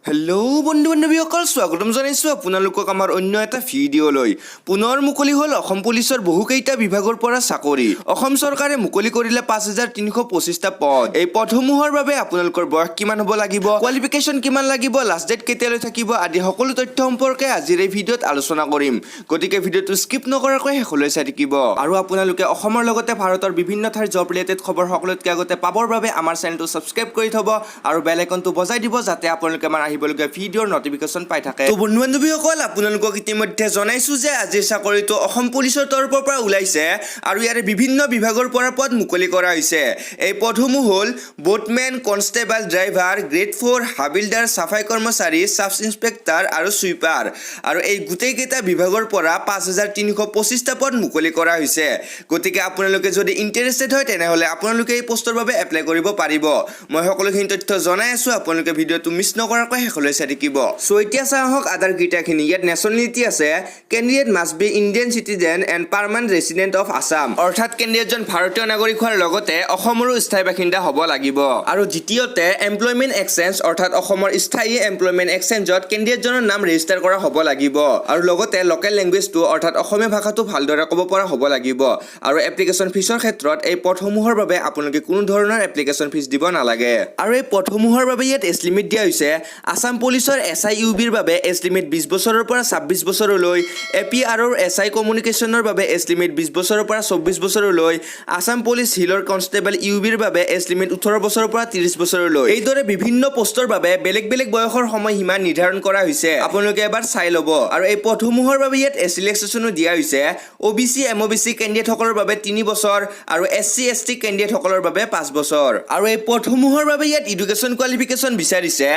Hello' বন্ধু বান্ধৱীসকল, স্বাগতম জনাইছোঁ আপোনালোকক আমাৰ অন্য এটা ভিডিঅ'লৈ। পুনৰ মুকলি হ'ল অসম পুলিচৰ বহুকেইটা বিভাগৰ পৰা চাকৰি। অসম চৰকাৰে মুকলি কৰিলে 5325টা পদ। এই পদসমূহৰ বাবে আপোনালোকৰ বয়স কিমান হ'ব লাগিব, কোৱালিফিকেশ্যন কিমান লাগিব, লাষ্ট ডেট কেতিয়ালৈ থাকিব আদি সকলো তথ্য সম্পৰ্কে আজিৰ এই ভিডিঅ'ত আলোচনা কৰিম। গতিকে ভিডিঅ'টো স্কিপ নকৰাকৈ শেষলৈ চাই থাকিব আৰু আপোনালোকে অসমৰ লগতে ভাৰতৰ বিভিন্ন ঠাইৰ জব ৰিলেটেড খবৰ সকলোতকৈ আগতে পাবৰ বাবে আমাৰ চেনেলটো ছাবস্ক্ৰাইব কৰি থ'ব আৰু বেল আইকনটো বজাই দিব, যাতে আপোনালোকে আমাৰ আহিবলগীয়া ভিডিঅ'ৰ নটিফিকেশ্যন পাই থাকে। তো বন্ধু বান্ধৱীসকল, আপোনালোকক ইতিমধ্যে জনাইছো যে আজিৰ চাকৰিটো অসম পুলিচৰ তৰফৰ পৰা ওলাইছে আৰু ইয়াৰে বিভিন্ন বিভাগৰ পৰা পদ মুকলি কৰা হৈছে। এই পদসমূহ হ'ল বোটমেন, কনষ্টেবল, ড্ৰাইভাৰ, গ্ৰেড 4, হাবিলদাৰ, চাফাই কৰ্মচাৰী, ছাব ইন্সপেক্টৰ আৰু ছুইপাৰ। আৰু এই গোটেইকেইটা বিভাগৰ পৰা 5325টা পদ মুকলি কৰা হৈছে। গতিকে আপোনালোকে যদি ইণ্টাৰেষ্টেড হয়, তেনেহ'লে আপোনালোকে এই পষ্টৰ বাবে এপ্লাই কৰিব পাৰিব। মই সকলোখিনি তথ্য জনাই আছোঁ, আপোনালোকে ভিডিঅ'টো মিছ নকৰাকৈ শেষলৈ চাই থাকিব। চ' এতিয়া চাওঁ আহক আদাৰ কেইটাখিনি। ইয়াত নেশ্যনেলিটি আছে, candidate must be Indian citizen and permanent resident of Assam। অৰ্থাৎ কেণ্ডিডেটজন ভাৰতীয় নাগৰিক হোৱাৰ লগতে অসমৰো স্থায়ী বাসিন্দা হ'ব লাগিব। আৰু দ্বিতীয়তে এমপ্লয়মেণ্ট এক্সচেঞ্জ, অৰ্থাৎ অসমৰ স্থায়ী এমপ্লয়মেণ্ট এক্সচেঞ্জত কেণ্ডিডেটজনৰ নাম ৰেজিষ্টাৰ কৰা হ'ব লাগিব। আৰু লগতে লোকেল লেংগুৱেজটো, অৰ্থাৎ অসমীয়া ভাষাটো ভালদৰে ক'ব পৰা হ'ব লাগিব। আৰু এপ্লিকেশ্যন ফিজৰ ক্ষেত্ৰত এই পদসমূহৰ বাবে আপোনালোকে কোনো ধৰণৰ এপ্লিকেশ্যন ফিজ দিব নালাগে। আৰু এই পদসমূহৰ বাবে ইয়াত এজ লিমিট দিয়া হৈছে। আছাম পুলিচৰ এছ I U বিৰ বাবে এজ লিমিট 20 বছৰৰ পৰা 26 বছৰলৈ, এ পি আৰৰ এছ I কমিউনিকেশ্যনৰ বাবে এজ লিমিট 20 বছৰৰ পৰা 24 বছৰলৈ, আছাম পুলিচ হিলৰ কনষ্টেবল ইউ বিৰ বাবে এজ লিমিট 18 বছৰৰ পৰা 30 বছৰলৈ। এইদৰে বিভিন্ন পষ্টৰ বাবে বেলেগ বেলেগ বয়সৰ সময়সীমা নিৰ্ধাৰণ কৰা হৈছে, আপোনালোকে এবাৰ চাই ল'ব। আৰু এই পদসমূহৰ বাবে ইয়াত এজ ৰিলেক্সেশ্যনো দিয়া হৈছে। অ' বি চি, এম অ' বি চি কেণ্ডিডেটসকলৰ বাবে 3 বছৰ আৰু এছ চি, এছ টি কেণ্ডিডেটসকলৰ বাবে 5 বছৰ। আৰু এই পদসমূহৰ বাবে ইয়াত এডুকেশ্যন কোৱালিফিকেশ্যন বিচাৰিছে।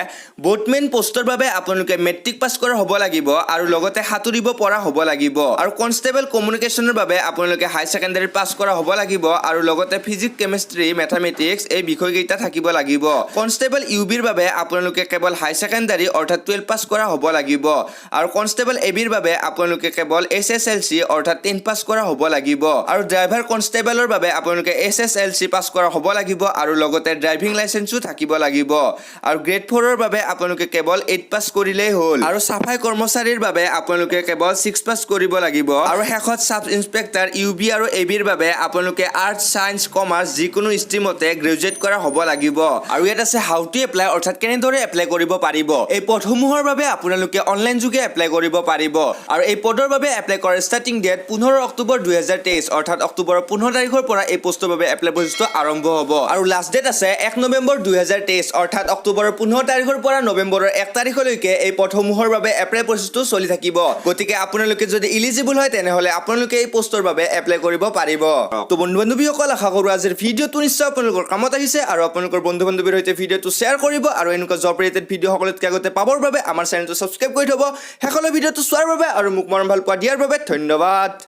বোটমেন পষ্টৰ বাবে আপোনালোকে মেট্ৰিক পাছ কৰা হ'ব লাগিব আৰু লগতে সাঁতুৰিব পৰা হ'ব লাগিব। আৰু কনষ্টেবল কমিউনিকেশ্যনৰ বাবে আপোনালোকে হাই ছেকেণ্ডাৰী পাছ কৰা হ'ব লাগিব আৰু লগতে ফিজিক্স, কেমেষ্ট্ৰি, মেথামেটিক্স এই বিষয়কেইটা থাকিব লাগিব। কনষ্টেবল ইউ বিৰ বাবে আপোনালোকে কেৱল হাই ছেকেণ্ডাৰী, অৰ্থাৎ 12 পাছ কৰা হ'ব লাগিব। আৰু কনষ্টেবল এ বিৰ বাবে আপোনালোকে কেৱল এইচএছএলচি, অৰ্থাৎ 10 পাছ কৰা হ'ব লাগিব। আৰু ড্ৰাইভাৰ কনষ্টেবলৰ বাবে আপোনালোকে এইচএছএলচি পাছ কৰা হ'ব লাগিব আৰু লগতে ড্ৰাইভিং লাইচেন্সো থাকিব লাগিব। আৰু গ্ৰেড 4ৰ বাবে আপোনালোকে কেৱল 8 পাছ কৰিলেই হ'ল। আৰু চাফাই কৰ্মচাৰীৰ বাবে আপোনালোকে কেৱল 6 পাছ কৰিব লাগিব। আৰু শেষত ছাব ইন্সপেক্টৰ ইউ বি আৰু এ বিৰ বাবে আপোনালোকে আৰ্টছ, ছায়েন্স, কমাৰ্চ যিকোনো ষ্ট্ৰীমতে গ্ৰেজুৱেট কৰা হ'ব লাগিব। আৰু ইয়াত আছে how to apply, অৰ্থাৎ কেনেদৰে এপ্লাই কৰিব পাৰিব। এই পদসমূহৰ বাবে আপোনালোকে অনলাইন যোগে এপ্লাই কৰিব পাৰিব। আৰু এই পদৰ বাবে এপ্লাই কৰাৰ ষ্টাৰ্টিং ডেট 15 অক্টোবৰ 2023, অৰ্থাৎ অক্টোবৰৰ 15 তাৰিখৰ পৰা এই পষ্টৰ বাবে এপ্লাই প্ৰচেছটো আৰম্ভ হ'ব। আৰু লাষ্ট ডেট আছে 1 নৱেম্বৰ 2023, অৰ্থাৎ অক্টোবৰৰ 15 তাৰিখৰ পৰা নৱেম্বৰৰ 1 তাৰিখলৈকে এই পদসমূহৰ বাবে এপ্লাই প্ৰচেছটো চলি থাকিব। গতিকে আপোনালোকে যদি ইলিজিবল হয়, তেনেহ'লে আপোনালোকে এই পষ্টৰ বাবে এপ্লাই কৰিব পাৰিব। তো বন্ধু বান্ধৱীসকল, আশা কৰোঁ আজিৰ ভিডিঅ'টো নিশ্চয় আপোনালোকৰ কামত আহিছে আৰু আপোনালোকৰ বন্ধু বান্ধৱীৰ সৈতে ভিডিঅ'টো শ্বেয়াৰ কৰিব। আৰু এনেকুৱা জব ৰিলেটেড ভিডিঅ' সকলোতকৈ আগতে পাবৰ বাবে আমাৰ চেনেলটো ছাবস্ক্ৰাইব কৰি থ'ব। শেষলৈ ভিডিঅ'টো চোৱাৰ বাবে আৰু মোক মৰম ভাল পোৱা দিয়াৰ বাবে ধন্যবাদ।